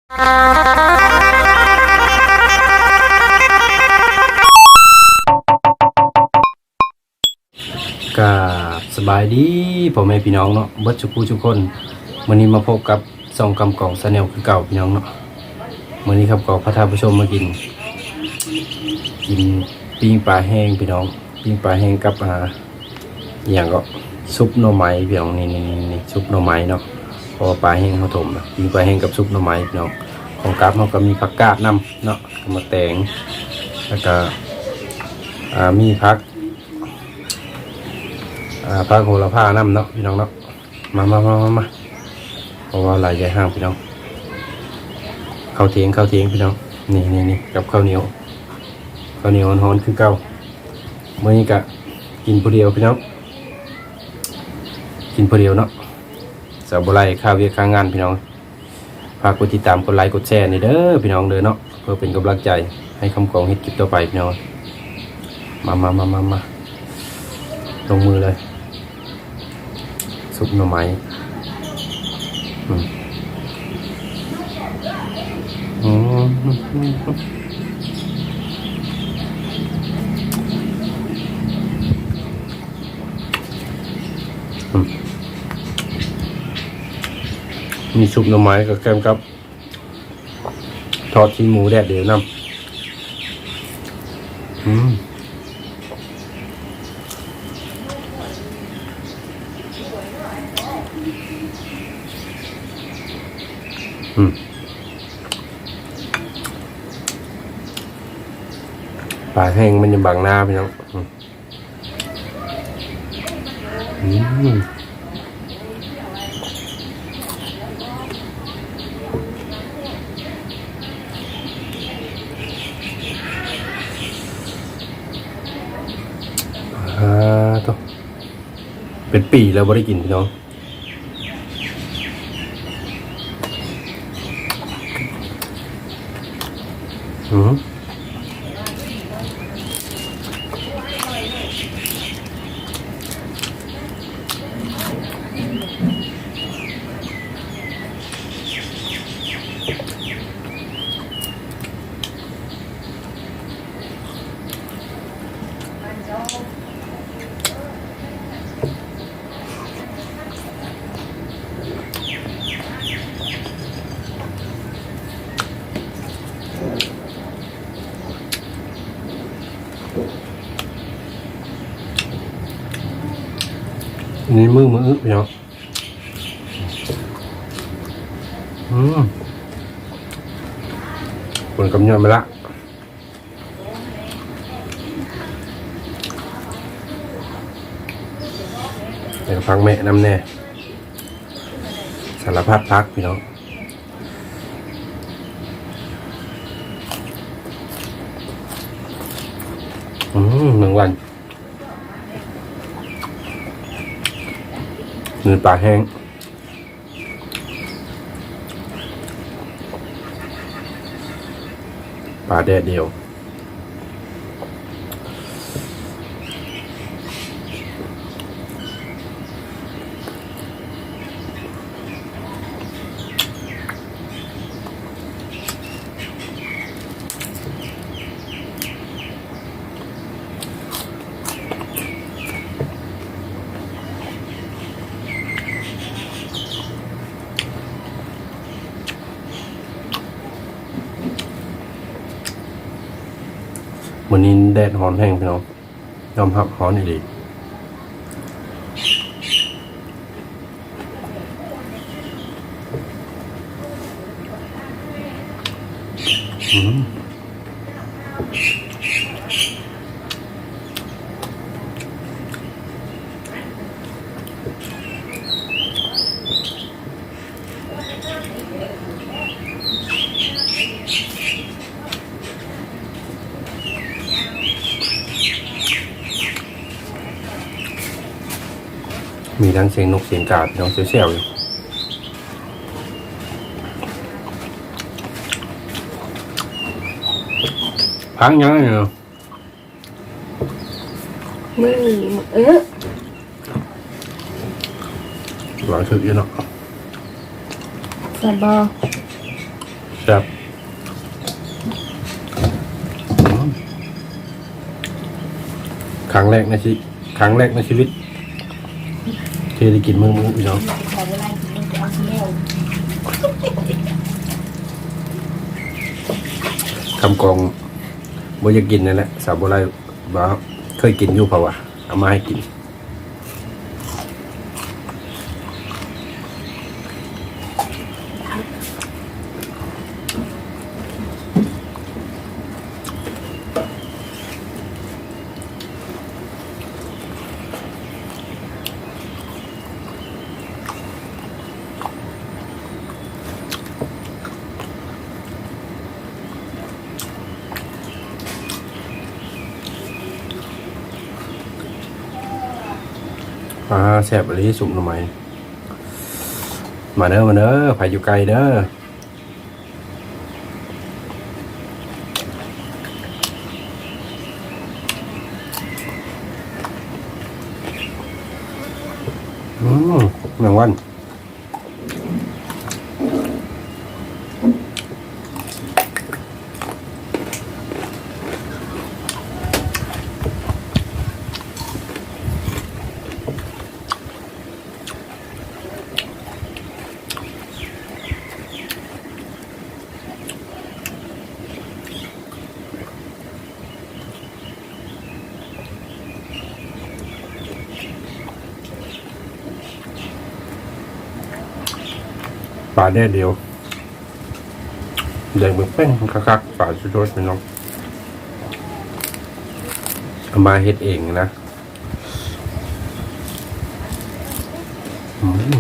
ກາບສະບາຍດີພໍ່ແມ່ພີ່ນ້ອງເນາະ ເບິດສູ່ຜູ້ສູ່ຄົນ. ມື້ນີ້ມາພົບກັບຊ່ອງຄຳກອງ Channel ຄືເກົ່າພີ່ນ້ອງເນາະ. ມື້ນີ້ຄຳກອງພາທ່ານຜູ້ຊົມມາກິນ ກິນປີ້ງປາແຫ້ງພີ່ນ້ອງ. ປີ້ງປາແຫ້ງກັບ ອ່າ ອີ່ຫຍັງເກາະ ຊຸບໜໍ່ໄມ້ພີ່ນ້ອງ. ນີ້ໆໆ ຊຸບໜໍ່ໄມ້ເນາະ ເພາະວ່າປາແຫ້ງເຮົາຖົມນະ. ປີ້ງປາແຫ້ງກັບຊຸບໜໍ່ໄມ້ພີ່ນ້ອງ. ຂອງກັບເຮົາກໍມີຜັກກາດນຳເນາະ ກັບໝາກແຕງ ແລ້ວກໍ ອ່າ ມີຜັກ ອ່າ ຜັກໂຫລະພານຳເນາະພີ່ນ້ອງເນາະ. ມາ ມາ ມາ ມາ ມາ ເພາະວ່າຫຼາຍໃຫຍ່ຫ້າງພີ່ນ້ອງ. ເຂົ້າຖຽງ ເຂົ້າຖຽງພີ່ນ້ອງ. ນີ້ໆໆ ກັບເຂົ້າໜຽວ ເຂົ້າໜຽວຮ້ອນໆ ຄືເກົ່າ. ມື້ນີ້ກະກິນຜູ້ດຽວພີ່ນ້ອງ ກິນຜູ້ດຽວເນາະ ສາວບໍ່ໄລ່ ຄາວຽກຄາງານພີ່ນ້ອງ. ຝາກກົດຕິດຕາມ ກົດໄລ ກົດແຊແດ່ເດີພີ່ນ້ອງເດີເນາະ ເພື່ອເປັນກຳລັງໃຈໃຫ້ຄຳກອງເຮັດຄລິບຕໍ່ໄປພີ່ນ້ອງ. ມາ ມາ ມາ ມາ ມາ ລົງມືເລີຍ. ຊຸບໜໍ່ໄມ້ ອືມ ອືມ ອືມ ມີຊຸບໜໍ່ໄມ້ກໍແກ້ມກັບ ທອດຊີ້ນໝູແດດດຽວນຳ. ອືມ ອືມ ປາແຫ້ງມັນຢູ່ບັງໜ້າພີ່ນ້ອງ. ອືມ ອືມ ອ່າ ໂທ້ ເປັນປີແລ້ວບໍ່ໄດ້ກິນພີ່ນ້ອງ. ອືມ ນີ້ມື້ ມື້ອຶ ພີ່ນ້ອງ. ອືມ ຄົນກຳຍອດມາລະ ແລ້ວກໍຜັກແມະນຳແດ່ ສາລະພັດຜັກພີ່ນ້ອງ. ອືມ ແມງວັນ ມີປາແຫ້ງ ປາແດດດຽວ. ມື້ນີ້ແດດຮ້ອນແຮງພີ່ນ້ອງ ຍອມຮັບຮ້ອນອີ່ຫຼີ. ອືມ ມີທັງສຽງນົກສຽງກາ ພີ່ນ້ອງ ແຊວໆ ຢູ່. ຜັກຫຍັງນີ້? ມື້ ມື້ ເອີ ຫຼາຍຄືຢູ່ເນາະ ແຊບບໍ່? ແຊບ ອືມ ຄັ້ງແລກໃນຊີ ຄັ້ງແລກໃນຊີວິດ ທີ່ໄດ້ກິນມື້ມື້ພີ່ນ້ອງ. ຄຳກອງບໍ່ຢາກກິນນັ້ນແຫຼະ ສາວບໍ່ໄດ້ວ່າເຄີຍກິນຢູ່ ເພາະວ່າເອົາມາໃຫ້ກິນ. ອາ ແຊບອີ່ຫຼີ ຊຸບໜໍ່ໄມ້. ມາເດີ ມາເດີ ໃຜຢູ່ໃກ້ເດີ. ອືມ ແມງວັນ. ປາແດດດຽວ ແດງເປັງໆ ຄັກໆ ປາສົດໆ ພີ່ນ້ອງ ເອົາມາເຮັດເອງນະ. ອືມ.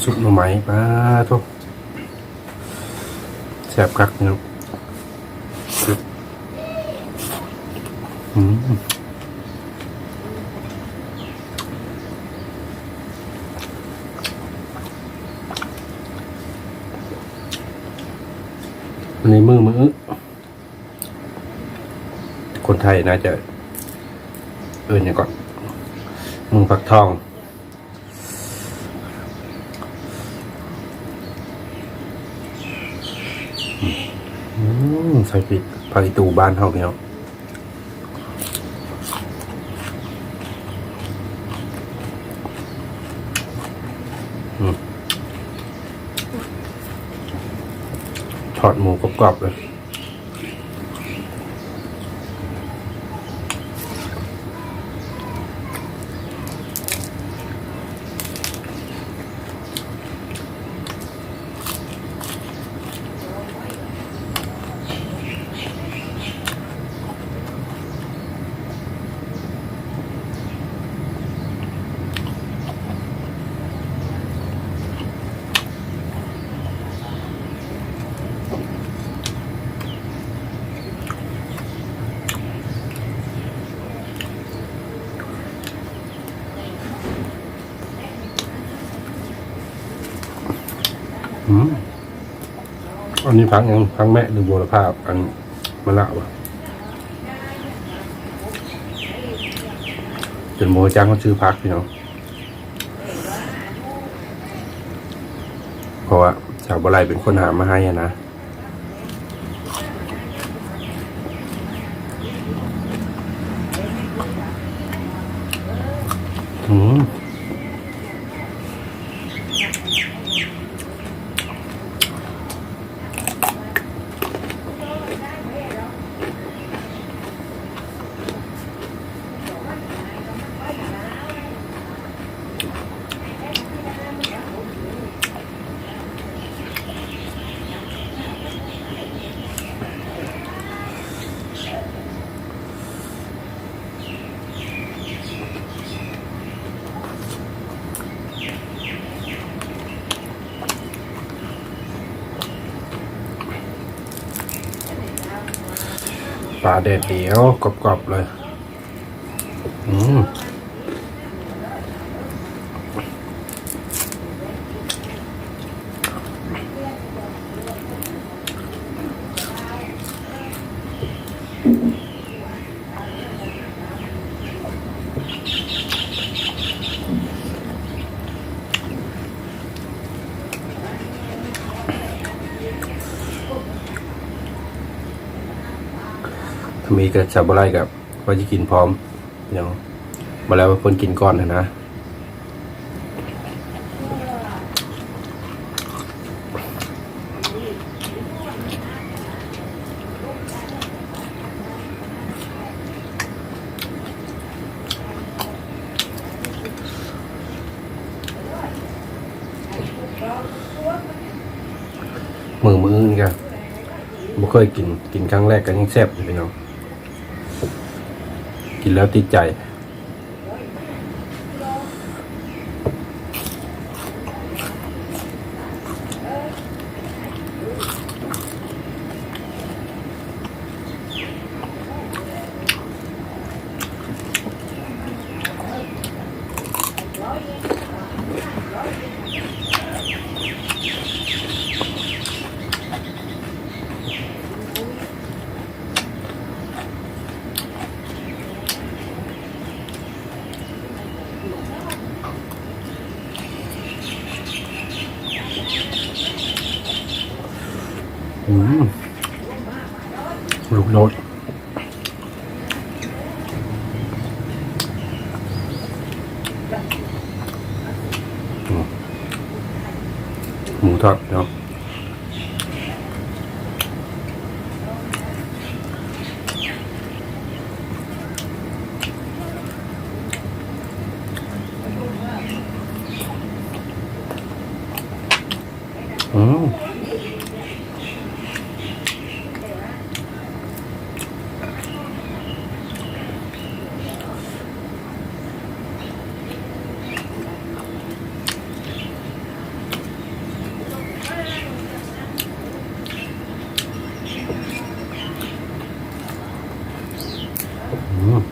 ຊຸບໜໍ່ໄມ້ ປາໂທ້ ແຊບຄັກເນາະ. ອືມ ໃນມື້ ມື້ ຄົນໄທໜ້າຈະເອີ້ນຫຍັງເກາະ ມື້ຟັກທອງ. ອືມ ໃສ່ ພ- ຜັກອີ່ຕູ້ບ້ານເຮົາ ພີ່ນ້ອງ. ອືມ ທອດໝູກອບໆ ເລີຍ. ອືມ ອັນນີ້ຜັກຫຍັງ? ຜັກແມະ ຫຼື ໂຫລະພາ ອັນ ມະລະຫວາ? ຈົນບໍ່ຮູ້ຈັກວ່າຊື່ຜັກ ພີ່ນ້ອງ ເພາະວ່າສາວບໍ່ໄຫຼເປັນຄົນຫາມາໃຫ້ຫັ້ນນະ. ອືມ. ປາແດດດຽວ ກອບໆ ເລີຍ. ອືມ. ຖ້າມີກໍ ຖ້າບໍ່ໄດ້ກໍ ວ່າຊິກິນພ້ອມ ເນາະ ບໍ່ແລ້ວເພິ່ນກິນກ່ອນຫັ້ນນະ. ມື້ ມື້ອື່ນກໍບໍ່ເຄີຍກິນ ກິນຄັ້ງແລກກໍຍັງແຊບຢູ່ ພີ່ນ້ອງ. ກິນແລ້ວຕິດໃຈ. ອືມ ລູກໂດດ. ອືມ ໝູທອດເນາະ. ອືມ. ອືມ.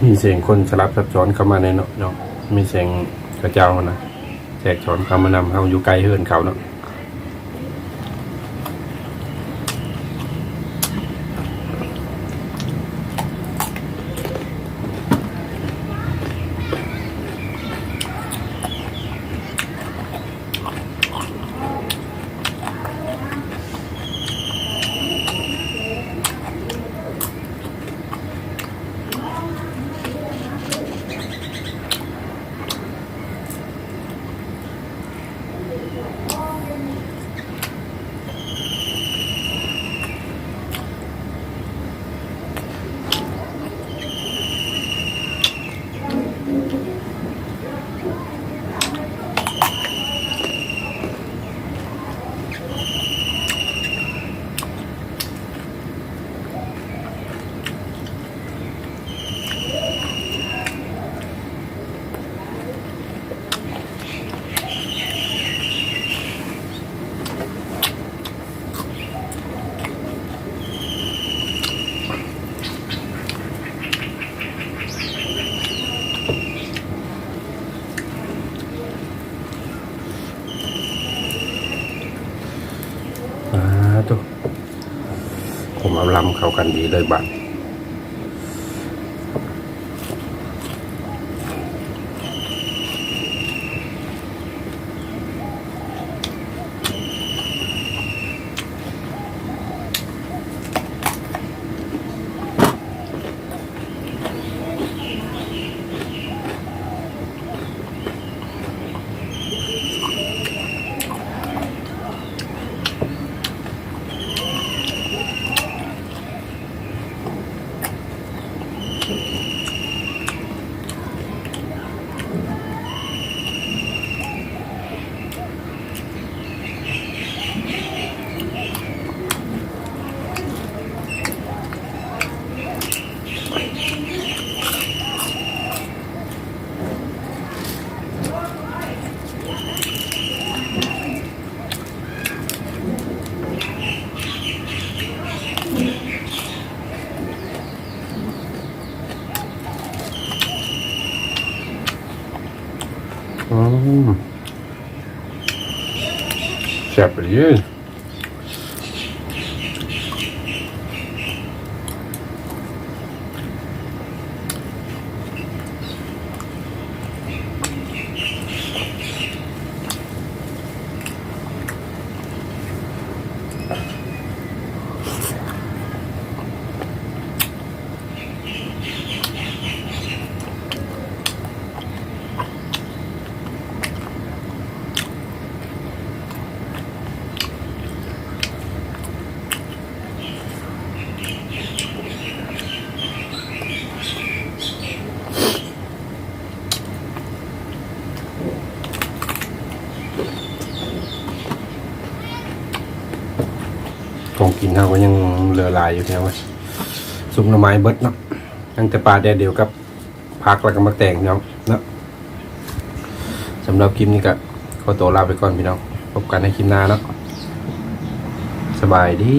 ມີສຽງຄົນສະຫຼັບສັບຊ້ອນເຂົ້າມາແດ່ເນາະ ເນາະ ມີສຽງເຂົາເຈົ້າຫັ້ນນະ ແຊກຊ້ອນເຂົ້າມານຳ ເຮົາຢູ່ໃກ້ເຮືອນເຂົາເນາະ. ສາທຸ. ຂົມອຳລຳເຂົ້າກັນດີເລີຍບາດ. ອ ອືມ ແຊບອີ່ຫຼີ. ຂອງກິນເຮົາກໍຍັງເຫຼືອຫຼາຍຢູ່ ພີ່ນ້ອງເອີຍ. ຊຸບໜໍ່ໄມ້ເບິດເນາະ, ຍັງແຕ່ປາແດດດຽວກັບຜັກ ແລ້ວກໍໝາກແຕງ ພີ່ນ້ອງເນາະ. ສຳລັບຄລິບນີ້ກໍຂໍຕົວລາໄປກ່ອນ ພີ່ນ້ອງ, ພົບກັນໃນຄລິບໜ້າເນາະ. ສະບາຍດີ.